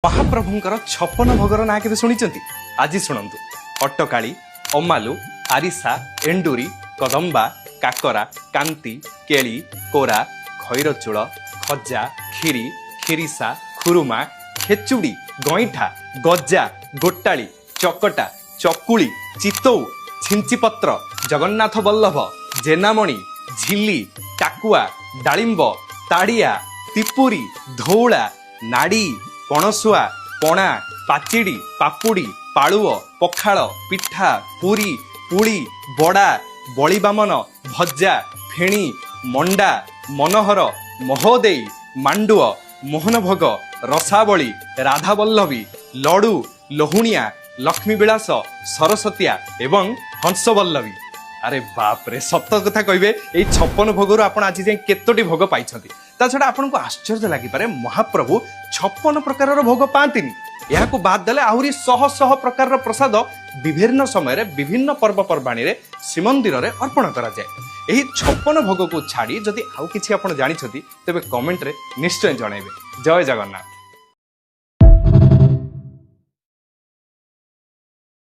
ମହାପ୍ରଭୁଙ୍କର 56 ଭୋଗର ନାଁ କେବେ ଶୁଣିଛନ୍ତି? ଆଜି ଶୁଣନ୍ତୁ। ଅଟକାଳି, ଅମାଲୁ, ଆରିସା, ଏଣ୍ଡୁରି, କଦମ୍ବା, କାକରା, କାନ୍ତି, କେଳି, କୋରା, ଖଇରଚୂଳ, ଖଜା, କ୍ଷୀରି, ଖିରିସା, ଖୁରୁମା, ଖେଚୁଡ଼ି, ଗଇଁଠା, ଗଜା, ଗୋଟାଳି, ଚକଟା, ଚକୁଳି, ଚିତଉ, ଛିଞ୍ଚିପତ୍ର, ଜଗନ୍ନାଥ ବଲ୍ଲଭ, ଜେନାମଣି, ଝିଲି, ଟାକୁଆ, ଡାଳିମ୍ବ, ତାଡ଼ିଆ, ତିପୁରୀ, ଧଉଳା, ନାଡ଼ି, ପଣସୁଆ, ପଣା, ପାଚିଡ଼ି, ପାପୁଡ଼ି, ପାଳୁଅ, ପଖାଳ, ପିଠା, ପୁରୀ, ପୁଳି, ବଡ଼ା, ବଳିବାମନ, ଭଜା, ଫେଣି, ମଣ୍ଡା, ମନୋହର, ମହୋଦେଇ, ମାଣ୍ଡୁଅ, ମୋହନଭୋଗ, ରସାବଳୀ, ରାଧାବଲ୍ଲଭୀ, ଲଡୁ, ଲହୁଣିଆ, ଲକ୍ଷ୍ମୀବିଳାସ, ସରସ୍ୱତୀଆ ଏବଂ ହଂସବଲ୍ଲଭୀ। ଆରେ ବାପରେ, ସତ କଥା କହିବେ, ଏଇ 56 ଭୋଗରୁ ଆପଣ ଆଜି ଯାଏଁ କେତୋଟି ଭୋଗ ପାଇଛନ୍ତି? ତା ଛଡ଼ା ଆପଣଙ୍କୁ ଆଶ୍ଚର୍ଯ୍ୟ ଲାଗିପାରେ, ମହାପ୍ରଭୁ 56 ପ୍ରକାରର ଭୋଗ ପାଆନ୍ତିନି। ଏହାକୁ ବାଦ ଦେଲେ ଆହୁରି ଶହ ଶହ ପ୍ରକାରର ପ୍ରସାଦ ବିଭିନ୍ନ ସମୟରେ ବିଭିନ୍ନ ପର୍ବପର୍ବାଣୀରେ ଶ୍ରୀମନ୍ଦିରରେ ଅର୍ପଣ କରାଯାଏ। ଏହି 56 ଭୋଗକୁ ଛାଡ଼ି ଯଦି ଆଉ କିଛି ଆପଣ ଜାଣିଛନ୍ତି, ତେବେ କମେଣ୍ଟରେ ନିଶ୍ଚୟ ଜଣାଇବେ। ଜୟ ଜଗନ୍ନାଥ।